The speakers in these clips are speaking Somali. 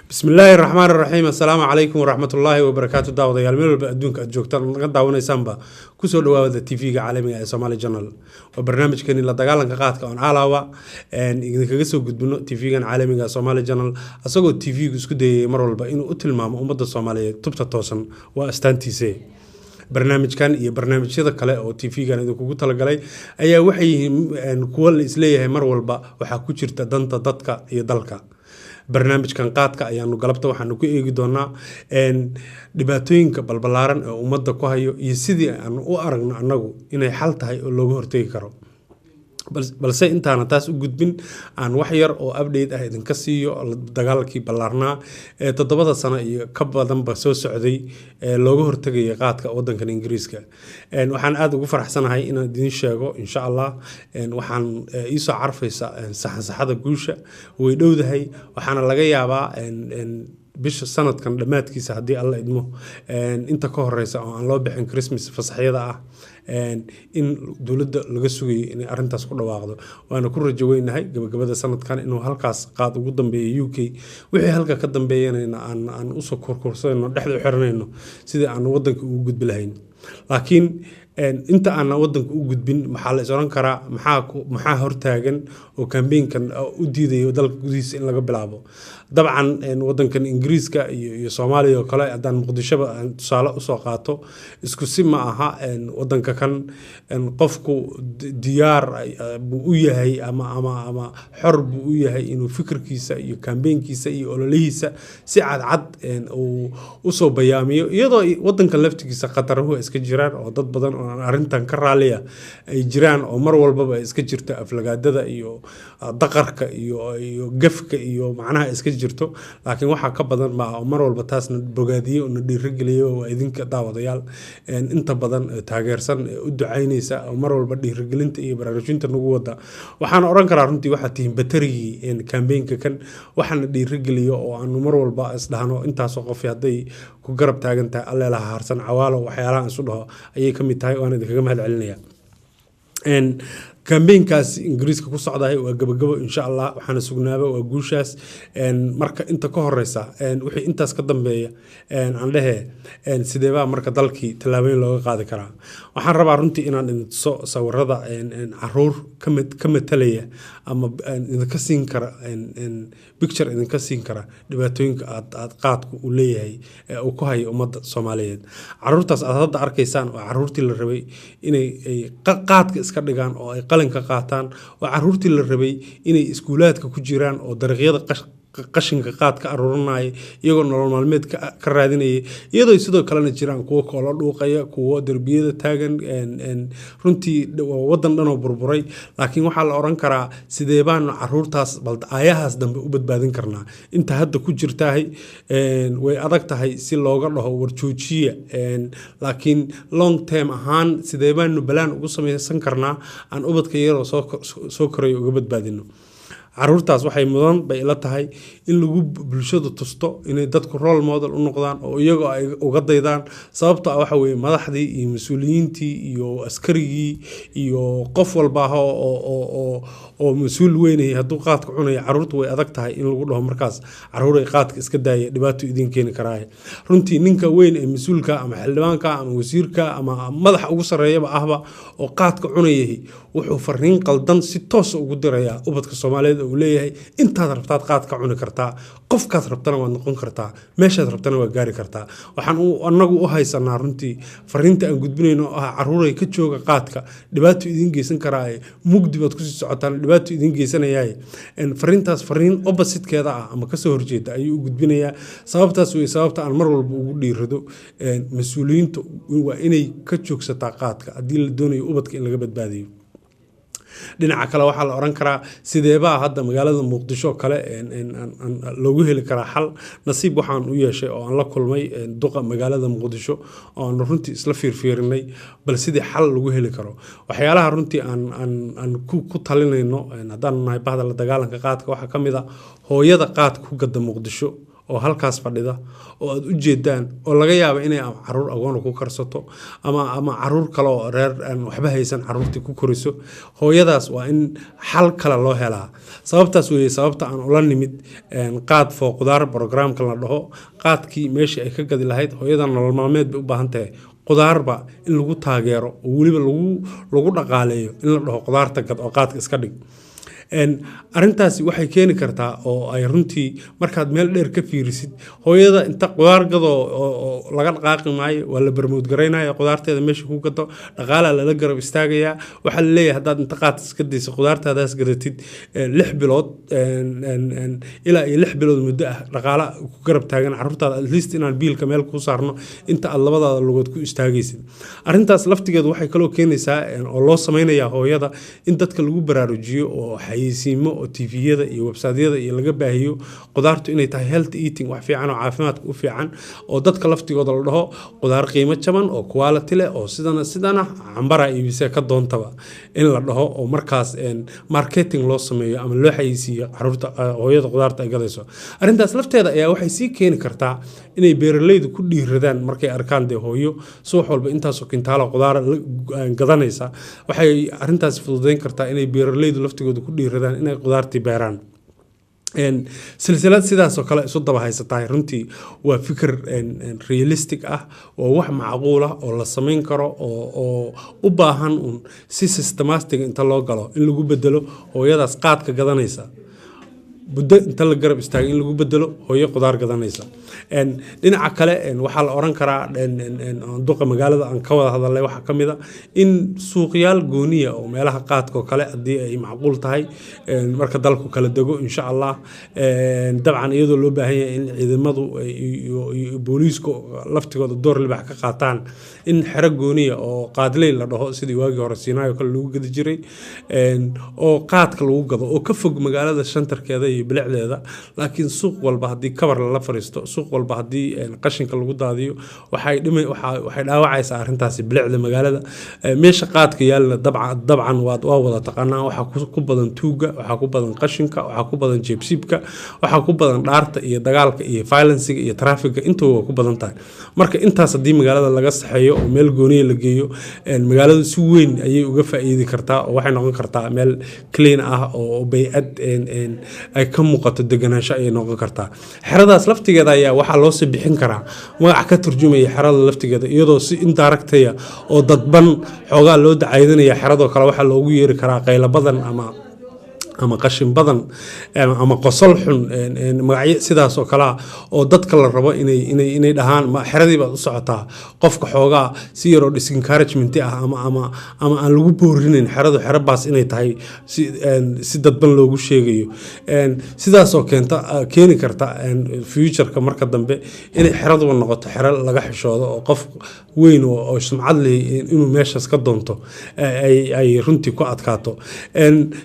Bismillaahi raxmaan raxiim. Assalaamu calaykum waraxmatullaahi wabarakaatu. Daawadayaal, meel walba adduunka aad joogtaan naga daawanaysaanba, kusoo dhawaada TV-ga caalamiga ee Somali Channel. Waa barnaamijkeeni la dagaalanka qaadka oon alaaba idinkaga soo gudbino TV-gan caalamiga ee Somali Channel, asagoo TV-gu isku dayayay mar walba inuu u tilmaamo ummadda Soomaaliyeed tubta toosan. Waa astaantiise. Barnaamijkan iyo barnaamijyada kale oo TV-gan idinkugu talagalay ayaa waxay yihiin kuwo la isleeyahay mar walba waxaa ku jirta danta dadka iyo dalka. Barnaamijkan qaadka ayaanu galabta waxaanu ku eegi doonaa dhibaatooyinka balbalaaran ee ummadda ku hayo iyo sidii aanu u aragno annagu inay xal tahay oo looga hortegi karo. Balse intaana taas u gudbin, aan wax yar oo update ah idinka siiyo dagaalkii ballaarnaa ee 7da sano iyo ka badanba soo socday ee looga hortegaya qaadka wadankan Ingiriiska. Waxaan aada ugu faraxsanahay inaan idiin sheego, insha Allah, waxaan iisoo carfaysa saxansaxada guusha. Way dhowdahay, waxaana laga yaabaa bisha sanadkan dhammaadkiisa, haddii Alla idmo, inta ka horeysa oo aan loo bixin Christmas fasaxyada ah, in dowladda laga sugayo inay arrintaas ku dhawaaqdo. Waana ku rajo weynahay gabagabada sanadkan inuu halkaas qaad ugu dambeeya UK. Wixii halka ka dambeeyanayna aan usoo kurkursanayno, dhexda u xiranayno sidii aan wadanka ugu gudbi lahayn. Laakiin inta aanan wadanka u gudbin, maxaa la is oran karaa? Maxaa hortaagan oo kambeynkan u diidayo dalka gudihiisa in laga bilaabo? Dabcan wadankan Ingiriiska iyo Soomaaliya oo kale, haddaan Muqdishoba aan tusaale usoo qaato, isku si ma aha. Wadanka kan qofku diyaar buu u yahay ama xor buu u yahay inuu fikirkiisa iyo kambeynkiisa iyo ololihiisa si cadcad uu usoo bayaamiyo, iyadoo wadankan laftigiisa khataruhu ay iska jiraan oo dad badan oo aan arrintan ka raaliya ay jiraan, oo mar walbaba ay iska jirto aflagaadada iyo daqarka iyo gefka iyo macnaha iska jirto. Laakiin waxaa ka badan baa oo mar walba taasna bogaadiye oo na dhiirigeliyo waa idinka daawadayaal inta badan taageersan, u ducaynaysa oo mar walba dhiirigelinta iyo baraarujinta nagu wada. Waxaan oran karaa runtii waxaad tihiin batarigii kambeynka kan. Waxaana dhiirigeliyo oo aanu mar walba isdhahno intaasoo qof hadday ku garab taagan tahay, Alleelaha harsan cawaalo, waxyaalaha isu dhaho ayay ka mid tahay. Waan idinkaga mahad celinaya. Kambeynkaas Ingiriiska ku socdahay waa gabagabo, insha Allah. Waxaana sugnaaba waa guushaas. Marka inta ka horeysa, wixii intaas ka dambeeya, aan dhehe, sideebaa marka dalkii tallaabooyin looga qaadi karaa? Waxaan rabaa runtii inaan idin tuso sawirada caruur ka matalaya ama idinka siin kara picture, idinka siin kara dhibaatooyinka aad qaadku uu leeyahay ee uu ku hayo ummadda Soomaaliyeed. Caruurtaas aad hadda arkaysaan waa caruurtii la rabay inay ay qaadka iska dhigaan oo ay qalinka qaataan. Waa caruurtii la rabay inay iskuulaadka ku jiraan oo dariiqyada qashinka qaad ka aruurinaya, iyagoo nolol maalmeed ka raadinaya, iyadoo sidoo kalena jiraan kuwo koolo dhuuqaya, kuwo derbiyada taagan. Runtii waa wadan dhan oo burburay. Laakiin waxaa la oran karaa, sidee baanu caruurtaas bal aayahaas dambe u badbaadin karnaa? Inta hadda ku jirtahay way adag tahay si looga dhaho warjoojiya, laakiin long term ahaan sidee baanu balaan ugu samaysan karnaa aan ubadka yaroo soo korayo uga badbaadino? Caruurtaas waxay mudan bay ila tahay in lagu bulshadu tusto, inay dadku role model u noqdaan oo iyagoo ay uga daydaan. Sababto ah waxa weeye madaxdii iyo mas-uuliyiintii iyo askarigii iyo qof walba ah oo mas-uul weynayay hadduu qaadka cunayo, caruurta way adag tahay in lagu dhaho markaas, "Caruuray, qaadka iska daaya, dhibaato idiin keeni karaaye." Runtii ninka weyn ee mas-uulka ama xildhibaanka ama wasiirka ama madaxa ugu sarreeyaba ahba oo qaadka cunayay, wuxuu fariin qaldan si toosa ugu dirayaa ubadka Soomaaliyeed oo uu leeyahay, "Intaad rabtaad qaad ka cuni kartaa, qofkaad rabtana waad noqon kartaa, meeshaad rabtana waad gaari kartaa." Waxaan anagu u haysanaa runtii fariinta aan gudbinayno oo ah, "Caruuray, ka jooga qaadka, dhibaato idiin geysan karaaye, mugdi baad kusii socotaan, dhibaato idiin geysanayaaye." Fariintaas fariin oppositekeeda ah ama kasoo horjeeda ayuu u gudbinayaa. Sababtaas wey sababta aan mar walba ugu dhiirado mas-uuliyiinta waa inay ka joogsataa qaadka haddii la doonayo ubadka in laga badbaadiyo. Dhinaca kale waxaa la oran karaa, sideebaa hadda magaalada Muqdisho kale loogu heli karaa xal? Nasiib waxaan u yeeshay oo aan la kulmay duqa magaalada Muqdisho oo aan runtii isla fiirfiirinay bal sidii xal lagu heli karo. Waxyaalaha runtii aan ku talinayno haddaan nahay bahda la dagaalanka qaadka waxaa ka mid a hooyada qaadka ku gada Muqdisho. oo halkaas fadhida oo aad u jeedaan, oo laga yaabo inay caruur agoona ku karsato ama caruur kale oo reer aan waxba haysan caruurtii ku koriso, hooyadaas waa in xal kale loo helaa. Sababtaas weeye sababta aan ula nimid Qaad for Qudaar programka la dhaho. Qaadkii meeshii ay ka gadi lahayd, hooyadan nolol maalmeed bay u baahan tahay, qudaarba in lagu taageero oo weliba lagu dhaqaaleeyo, in la dhaho qudaarta gad oo qaadka iska dhig. Arrintaasi waxay keeni kartaa oo ay runtii markaad meel dheer ka fiirisid, hooyada inta qudaar gado oo laga dhaqaaqi maayo, waa la promote garaynaya. Qudaarteeda meesha ku gado, dhaqaalaa lala garab istaagayaa. Waxaa la leeyahay, haddaad inta qaad iska dayso, qudaartaadaas gadatid, 6 bilood ilaa iyo 6 bilood muddo ah, dhaqaala ku garab taagan caruurtaada, at least inaan biilka meel kuu saarno inta aad labadaada lugood ku istaagaysid. Arrintaas laftigeedu waxay kaloo keenaysaa oo loo sameynayaa hooyada in dadka lagu baraarujiyo oo xayeysiimo oo TV-yada iyo website-yada iyo laga baahiyo qudaartu inay tahay health eating, wax fiican oo caafimaadka u fiican, oo dadka laftigooda la dhaho qudaar qiimo jaban oo quality leh oo sidana sidana cambara iibisee ka doontaba in la dhaho, oo markaas marketing loo sameeyo ama loo xayeysiiyo caruurta hooyada qudaarta ay gadayso. Arrintaas lafteeda ayaa waxay sii keeni kartaa inay beeralaydu ku dhiiradaan markay arkaan dee hooyo subax walba intaasoo kintaalo qudaar gadanaysa. Waxay arrintaas fududeyn kartaa inay beeralaydu laftigooda ku dhiiradaan inay qudaartii beeraan. Silsilad sidaasoo kale isu daba haysatahay runtii waa fikir realistic ah, waa wax macquul ah oo la samayn karo oo u baahan un si systematic inta loo galo in lagu bedelo hooyadaas qaadka gadanaysa, muddo inta la garab istaagay in lagu bedelo hooyo qudaar gadanaysa. Dhinaca kale, waxaa la oran karaa duqa magaalada aan ka wada hadalnay waxaa ka mid a in suuqyaal gooniya oo meelaha qaadka oo kale, haddii ay macquul tahay marka dalku kala dego, insha Allah, dabcan iyadoo loo baahan yahay in ciidamadu iyo booliisku laftigooda door libax ka qaataan, in xero gooniya oo qaadley la dhaho, sidii waagii hore Siinaayo kale lagu gadi jiray, oo qaadka lagu gado oo ka fog magaalada shantarkeeda iyo bilicdeeda. Laakiin suuq walba haddii kabar lala fariisto, suuq walba haddii qashinka lagu daadiyo, waxay dhimi waxay dhaawacaysaa arrintaasi bilicda magaalada. Meesha qaadka yaalna dabcan waa wada taqaanaa, waxaa ku badan tuuga, waxaa ku badan qashinka, waxaa ku badan jeebsiibka, waxaa ku badan dhaarta iyo dagaalka iyo violencega iyo trafficga, intuba waa ku badan tahay. Marka intaas haddii magaalada laga saxeeyo oo meel gooniya la geeyo, magaaladu si weyn ayay uga faa'iidi kartaa oo waxay noqon kartaa meel clean ah oo bay'ad ay ka muuqato deganaansho ayay noqon kartaa. Xeradaas laftigeeda ayaa waxaa loosii bixin karaa magac ka turjumaya xerada laftigeeda, iyadoo si indirectaya oo dadban xoogaa loo dacaydinaya. Xeradoo kale waxaa loogu yeeri karaa qaylo badan ama qashin badan ama qosol xun, magacyo sidaas oo kale ah oo dadka la rabo inay dhahaan, ma xeradii baad u socotaa? Qofka xoogaa si yaroo disencouragement ah ama aan lagu boorinayn xeradu xero baas inay tahay, si dadban loogu sheegayo. Sidaasoo keeni karta futureka marka dambe inay xeraduba noqoto xero laga xishoodo oo qof weyn oo sumcad leh inuu meeshaas ka doonto ay runtii ku adkaato.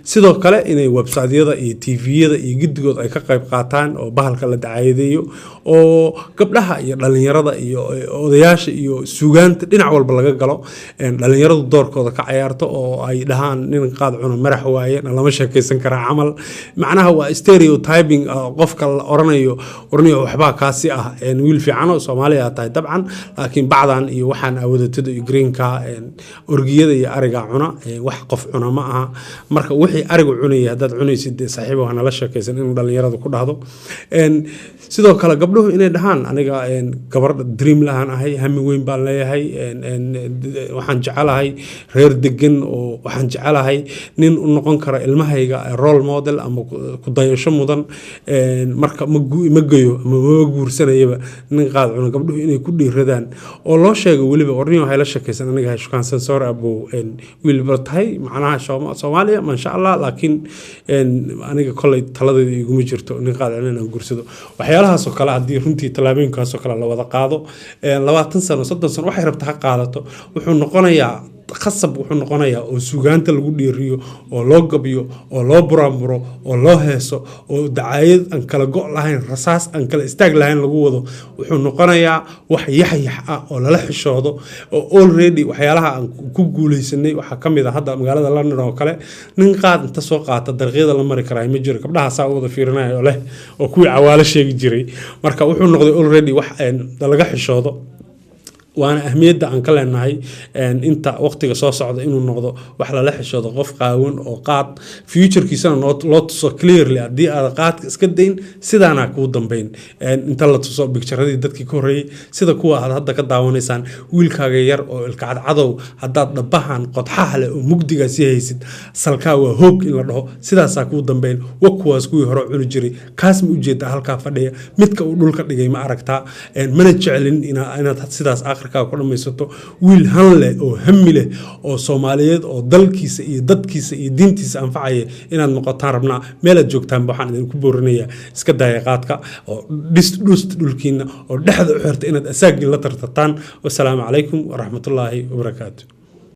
Sidoo kale inay website-yada iyo TV-yada iyo giddigood ay ka qayb qaataan oo bahalka la dacaayadeeyo oo gabdhaha iyo dhalinyarada iyo odayaasha iyo suugaanta dhinac walba laga galo, dhalinyaradu doorkooda ka cayaarto oo ay dhahaan nin qaad cuno marax waaye, na lama sheekaysan karaa camal. Macnaha waa stereotyping, qofka la oranayo oranayo waxbaa kaasi ah, wiil fiican oo Soomaaliya tahay dabcan, laakiin bacdan iyo waxaan awadatada iyo greenka orgiyada iyo ariga cuna, wax qof cuna ma aha. Marka wixii arigu cunaya haddaad cunaysid, dee saaxiibo hanala sheekaysan, in dhalinyaradu ku dhahdo. Sidoo kale gabdhuhu inay dhahaan, aniga gabar dream lahaan ahay, hami weyn baan leeyahay, waxaan jecelahay reer degan oo waxaan jecelahay nin u noqon kara ilmahayga role model ama ku dayasho mudan. Marka ma geyo ama mama guursanayaba nin qaad cuna. Gabdhuhu inay ku dhiiradaan oo loo sheego weliba, warnin waxay la sheekaysan, aniga ha shukaansan soor abow, wiil ba tahay, macnaha Soomaaliya maasha Allah, laakiin aniga kolay taladeeda iguma jirto nin qaad cuna inaan guursado. Waxyaalahaasoo kale haddii runtii tallaabooyinkaasoo kale la wada qaado, 20 sano, 30 sano waxay rabta ha qaadato, wuxuu noqonayaa Khasab wuxuu noqonayaa oo sugaanta lagu dhiiriyo oo loo gabiyo oo loo buraanburo oo loo heeso oo dacaayad aan kala go' lahayn, rasaas aan kala istaag lahayn lagu wado. Wuxuu noqonayaa wax yaxyax ah oo lala xishoodo oo already waxyaalaha aan ku guuleysanay waxaa ka mid a hadda magaalada London oo kale, nin qaad inta soo qaata dariiqyada la mari karaa ma jiro. Gabdhahaasaa u wada fiirinaya oo leh oo kuwii Cawaalo sheegi jiray. Marka wuxuu noqday already wax laga xishoodo, waana ahmiyadda aan ka leenahay inta waqtiga soo socda inuu noqdo wax lala xishoodo, qof qaawan oo qaad futurekiisana loo tuso clearly: haddii aad qaadka iska dayn, sidaanaa kuu dambeyn. Inta la tuso pictureadii dadkii ka horreeyey, sida kuwa aad hadda ka daawanaysaan, wiilkaaga yar oo ilka cadcadow, haddaad dhabahan qodxaha leh oo mugdigaa sii haysid, salkaa waa hoog in la dhaho, sidaasaa kuu dambeyn. Wa kuwaas kuwii hore cuni jiray, kaas ma ujeedaa halkaa fadhiya? Midka uu dhulka dhigay ma aragtaa? Mana jeclin inaad sidaas aakhirkaa ku dhammaysato. Wiil han leh oo hami leh oo Soomaaliyeed oo dalkiisa iyo dadkiisa iyo diintiisa anfacaya inaad noqotaan rabnaa. Meelaad joogtaanba waxaan idinku boorinayaa iska daaya qaadka oo dhis dhusta dhulkiina oo dhexda u xirta inaad asaagin la tartartaan. Wasalaamu calaykum waraxmatullaahi wabarakaatu.